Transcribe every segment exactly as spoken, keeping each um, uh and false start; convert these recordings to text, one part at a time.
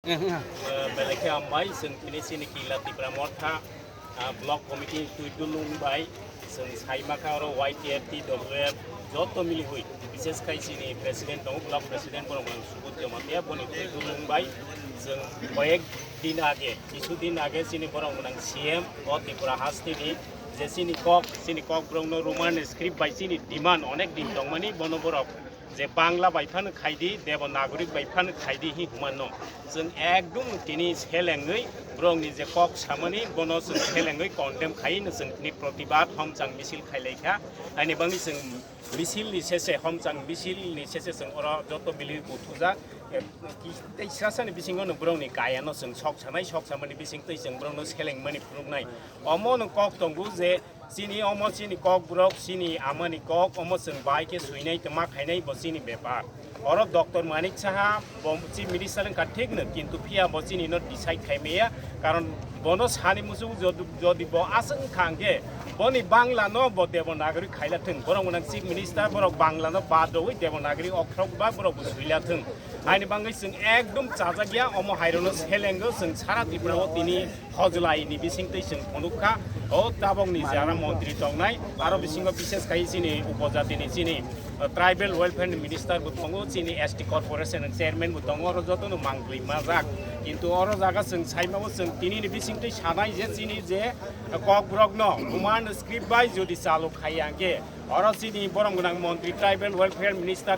Belai khe hambai, chwng tini chini Kila Tipra Motha, ah, Block Committee twi dulung bai, chwng saima kha oro Y T F, T W F, joto miliwi, bises khai chini President tongo, Block President borok ang Subut Jamatia, boni twi dulung bai, chwng koyek din age, kisu din age chini borok gwnang C M o Tripura hasteni, je chini kok, chini kok borokno Roman script bai chini demand onek din tongmani, bono borok je Bangla bai phano khaidi, Devanagari bai phano khaidi hi hwnmano. Chwng ekdum tini selengwi borokni je kok samani, bono chwng selengwi condemn khai no chwng tini protibad homchang misil khailai kha. Ani bangwi chwng misil ni sese, homchang misil ni sese chwng oro joto bili buthujak. E, ki-, tei sasani bisingo no borokni kaya no chwng sok sanai, sok samani bising tei chwng borokno selengmani phunuknai. Omo no kok tongo je chini omo chini kok borok, chini amani kok, omo chwng bai khe swinai tongma khainai bo chini bepar. Oro Doctor Manik Saha bo Chief Minister wngkha thik no, kintu phiya bo chini no decide khai maya, karon bono sani muchung jodi, jodi bo aswk wngkha hwnkhe boni Bangla no bo Devanagari khaila thung, borok gwnang Chief Minister borok Bangla no bad rwui Devanagari okhrok ba borok bo swila thung. Haini bangwi chwng ekdum chajak ya, omo hairokno selengo chwng sara Tripura o tini hojlai ni bisingtwi chwng phunuk kha. O tabok ni jara montri tongnai, aro bisingo bishes khai chini upojati ni chini, uh, tribal welfare ni minister bo tongo, chini S T corporation ni chairman bo tongo, oro joto no mangpli majak. Kintu oro jaga chwng saimabo chwng tini ni bisingtwi sanai je chini je, uh, kokborok no Roman script bai jodi chalu khai angkhe, oro chini borom gwnang montri tribal welfare minister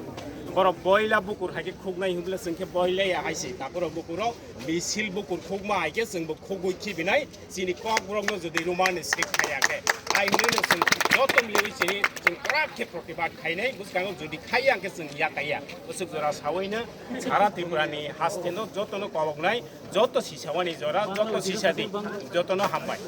borok boila bukur hai khe khuknai hwnle chwng khe boila ya hai se, takhoro bukuro misil bukur khukma hai khe chwng bo khugui khibinai, chini kokborok no jodi Roman script khai ya khe, hai hwnle no chwng joto miliwi chini chwng kwrak khe protibad khainai, bwskango jodi khai ya khe chwng ya kaiya. Bwswk jora sawi no sara Tripura ni haste no joto no koloknai, joto sisawani jora, joto sisadi, joto no hambai.